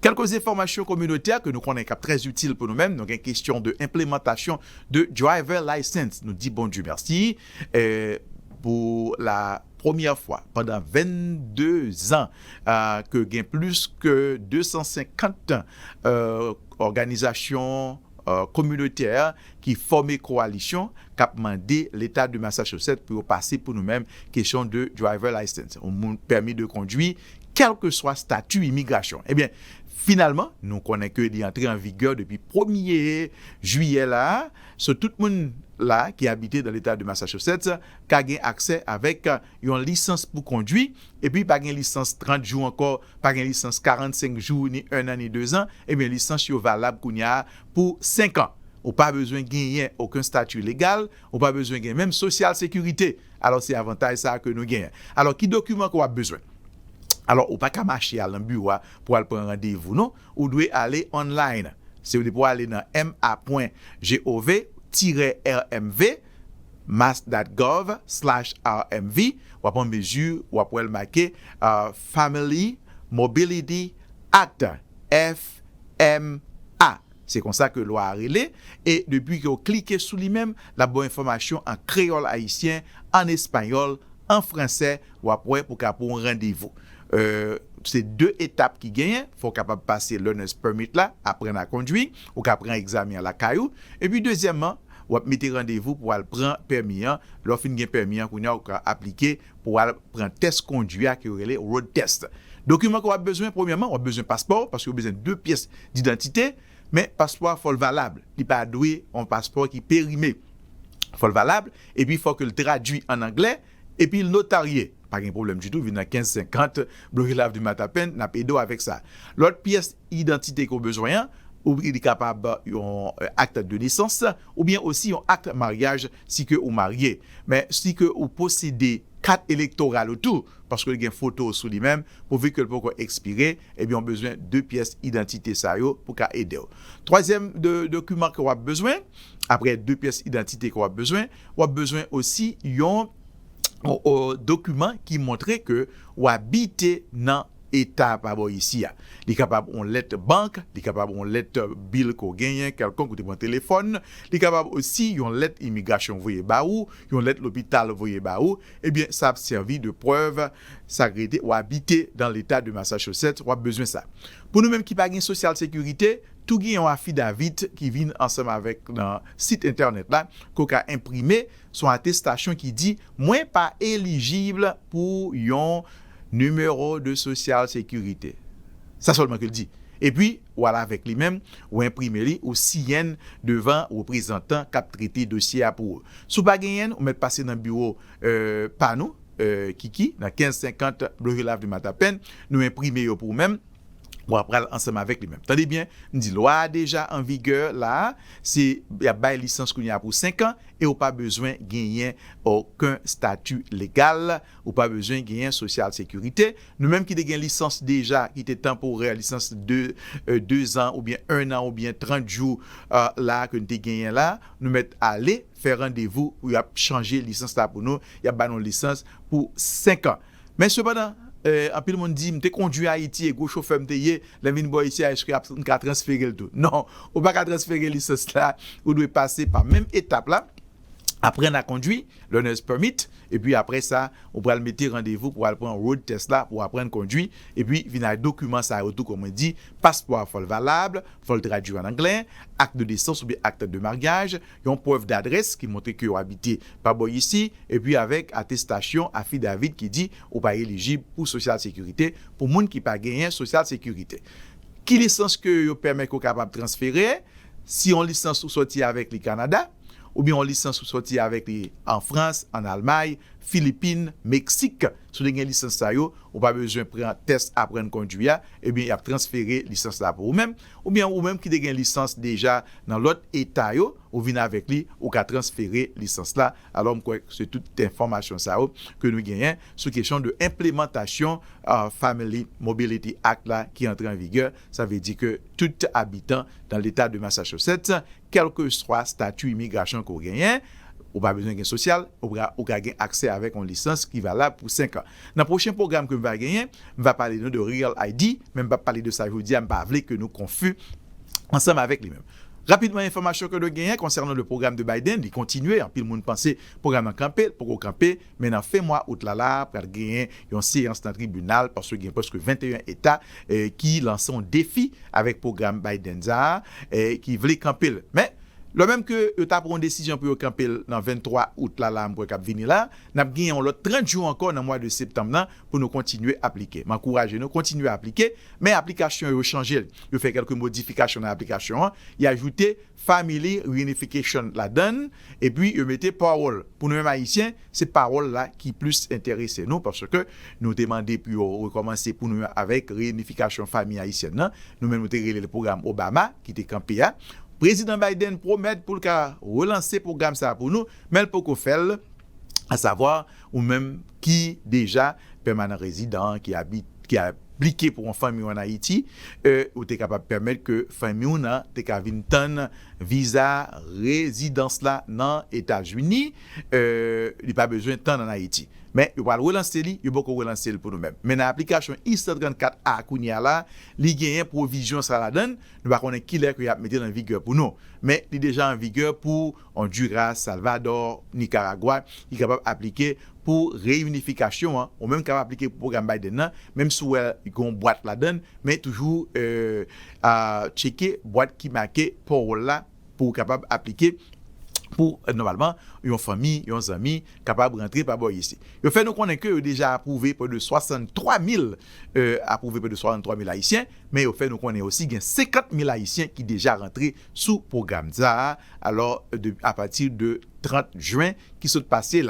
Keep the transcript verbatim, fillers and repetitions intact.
Kèlke enfòmasyon kominotè ke nou konnen k ap trè itil pou nou menm, nou gen kesyon de enplimantasyon de driver license. Nou di Bondye mèsi, eh, pou la premyè fwa pandan vennde zan, ah, ke gen plis ke de san senkant, eh, òganizasyon, eh, kominotè ki fòme kowalisyon k ap mande Leta de Massachusetts pou yo pase pou nou menm kesyon de driver license, yon moun pèmi de kondwi, kèlkeswa stati imigrasyon. Ebyen, finalman, nou konnen ke li antre an vigè depi premye jiyè la a. So, tout moun la ki abite nan Leta de Massachusetts ka gen aksè avèk yon lisans pou kondwi, epi pa gen lisans trant jou ankò, pa gen lisans karannsenk jou, ni en an, ni de zan, ebyen, lisans yo valab kounye a pou senk an. Ou pa bezwen genyen okenn stati legal, ou pa bezwen gen menm sosyal sekirite. Alò, se avantaj sa a ke nou genyen. Alò, ki dokiman ke w ap bezwen? Alò, ou pa ka mache al nan biwo a pou al pran randevou, non. Ou dwe ale online. Se depi w ale nan M A pwen G O V tirè R M V, mass dot gov slash R M V, w ap an mezi, w ap wè l make, ah, Family Mobility Act, F M A. Se konsa ke lwa a rele, e depi ke w klike sou li menm, l ap ba w enfòmasyon an kreyòl ayisyen, an espayòl, an fransè, w ap wè pou ka pran yon randevou. Euh, se de etap ki genyen, fò w kapab pase learner's permit la, aprann a kondwi, ou ka pran egzamen an lakay ou, epi dezyèmman, w ap mete randevou pou al pran pèmi an. Lè w fin gen pèmi an, kounye a w ka aplike pou w al pran tès kondwi a ke yo rele road test. Dokiman ke w ap bezwen, premyèman, w ap bezwen paspò w, paske w bezwen de pyès didantite, men paspò a fò l valab. Li pa dwe yon paspò ki perime. Fò l valab, epi fò ke l tradui an anglè, epi l notarye. Pa gen pwoblèm ditou, vin nan kenz senkant Blue Hill Avenue Mattapan, n ap ede w avèk sa. Lòt pyès idantite ke w bezwen an, ou li kapab yon, euh, acte de naissance, oubyen osi yon acte maryaj si ke ou marye. Men si ke ou posede kat elektoral ou tou, paske l gen foto w sou li menm, pouvi ke l poko ekspire, ebyen, w bezwen de pyès idantite sa yo pou ka ede w. Twazyèm de, dokiman ke w ap bezwen, apre de pyès idantite ke w ap bezwen, w ap bezwen osi yon, o, o, dokiman ki montre ke w abite nan eta pa bò isi a. Li kapab yon lèt bank, li kapab yon lèt bil ke w genyen kèlkonk, ou te pran telefòn, li kapab osi yon lèt imigrasyon voye ba ou, yon lèt lopital voye ba ou, ebyen, sa ap sèvi de prèv, sa k rete, w abite nan leta de Massachusetts, w ap bezwen sa. Pou nou menm ki pa gen sosyal sekirite, tou gen yon afidavit ki vin ansanm avèk nan sit entènèt la, ke w ka enprime, se yon atestasyon ki di, mwen pa elijib pou yon nimewo de sosyal sekirite. Sa sèlman ke l di. Epi, w al avèk li menm, ou enprime li, ou siyen l devan reprezantan k ap trete dosye a pou ou. Si w pa genyen l, ou mèt pase nan biwo, euh, pa nou, euh, Kiki, nan kenz senkant Blue Hill Avenue Mattapan, nou enprime yo pou ou menm, w ap pral ansanm avèk li menm. Tande byen, m di lwa a deja an vigè la a, se, y ap bay lisans kounye a pou senk an, e ou pa bezwen genyen okenn stati legal, ou pa bezwen genyen sosyal sekirite. Nou menm ki te gen lisans deja, ki te tanporè, lisans de, euh, de zan oubyen en an oubyen trant jou, euh, la ke n te genyen la, nou mèt ale fè randevou pou y ap chanje lisans la pou nou, y ap ba nou lisans pou senk an. Men sepandan, euh, anpil moun di, m te kondwi Ayiti e gwo chofè m te ye, lè m vin bò isi a, èske ap, m ka transfere l tou? Non, ou pa ka transfere lisans la, ou dwe pase pa menm etap la, aprann a kondwi, learner's permit, epi apre sa, ou pral mete randevou pou al pran road test la, pou aprann kondwi, epi vin ak dokiman sa yo tou, kòm mwen di, paspò a fò l valab, fò l tradui an anglè, acte de naissance oubyen acte de mariage, yon prèv d'adresse ki montre ke w abite pa bò isi, epi avèk atestasyon, afidavit ki di ou pa elijib pou sosyal sekirite, pou moun ki pa genyen sosyal sekirite. Ki lisans ke yo pèmèt ke w kapab transfere? Si yon lisans ou sòti avèk li Kanada, oubyen yon lisans ou sòti avèk li an Frans, an Almay, Filipin, Meksik, si w te gen lisans sa yo, ou pa bezwen pran tès aprann kondwi a, ebyen, y ap transfere lisans la pou ou menm, oubyen ou menm ki te gen lisans deja nan lòt eta yo, ou vin avèk li, ou ka transfere lisans la. Alò, m kwè se tout enfòmasyon sa yo ke nou genyen sou kesyon de enplimantasyon, euh, Family Mobility Act la ki antre an vigè. Sa vle di ke tout abitan nan leta de Massachusetts, kèlkeswa stati imigrasyon ke w genyen, Ou pa bezwen gen sosyal, ou ka, ou ka gen aksè avèk yon lisans ki valab pou senk an. Nan pwochen pwogram ke m va genyen, m va pale nou de Real I D, men m p ap pale de sa jodi a, m pa vle ke nou konfi ansanm avèk li menm. Rapidman, enfòmasyon ke nou genyen konsènan le pwogram de Biden, li kontinye. Anpil moun panse pwogram nan kanpe, l poko kanpe, men nan fen mwa out la la, pral genyen yon seyans nan tribinal, paske gen prèske venteyen eta eh, ki lanse yon defi avèk pwogram Biden sa a, eh, ki vle kanpe l. Men, lè menm ke yo ta pran yon desizyon pou yo kanpe l nan venntwa out la, la, m kwè k ap vini la, n ap genyen yon lòt trant jou ankò nan mwa de septanm nan pou nou kontinye aplike. M ankouraje nou kontinye aplike, men aplikasyon yo chanje l. Yo fè kèlke modifikasyon nan aplikasyon an, y ajoute family reunification ladan l, epi yo mete parole. Pou nou menm Ayisyen, se parole la ki plis enterese nou, paske nou te mande pou yo rekòmanse pou nou menm avèk reyinifikasyon fanmi ayisyèn nan. Nou menm nou te rele l pwogram Obama ki te kanpe a. Prezidan Biden pwomèt pou l ka relanse pwogram sa a pou nou, men l poko fè l, asavwa ou menm ki deja pèmanan rezidan, ki abit, ki aplike pou yon fanmi w ann Ayiti, eh, ou te kapab pèmèt ke fanmi w nan te ka vin tann viza rezidans la nan Etazini, eh, li pa bezwen tann ann Ayiti. Men yo pral relanse li, yo poko relanse l pou nou menm. Men nan aplikasyon I san trannkat A kounye a la, li genyen pwovizyon sa ladan l, nou pa konnen kilè ke y ap mete l an vigè pou nou. Men li deja an vigè pou Honduras, Salvador, Nicaragua, ki kapab aplike pou reyinifikasyon an, ou menm kapab aplike pou pwogram Biden nan, menm si w wè gen yon bwat ladan l, men toujou eh, a tcheke bwat ki make parole la pou w kapab aplike pou eh, nòmalman yon fanmi, yon zanmi kapab rantre pa bò isi. Yo fè nou konnen ke yo deja apwouve prè de swasanntwa mil, eh, apwouve prè de swasanntwa mil Ayisyen, men yo fè nou konnen osi gen senkant mil Ayisyen ki deja rantre sou pwogram sa a, alò de, apati de trant jen ki sot pase la.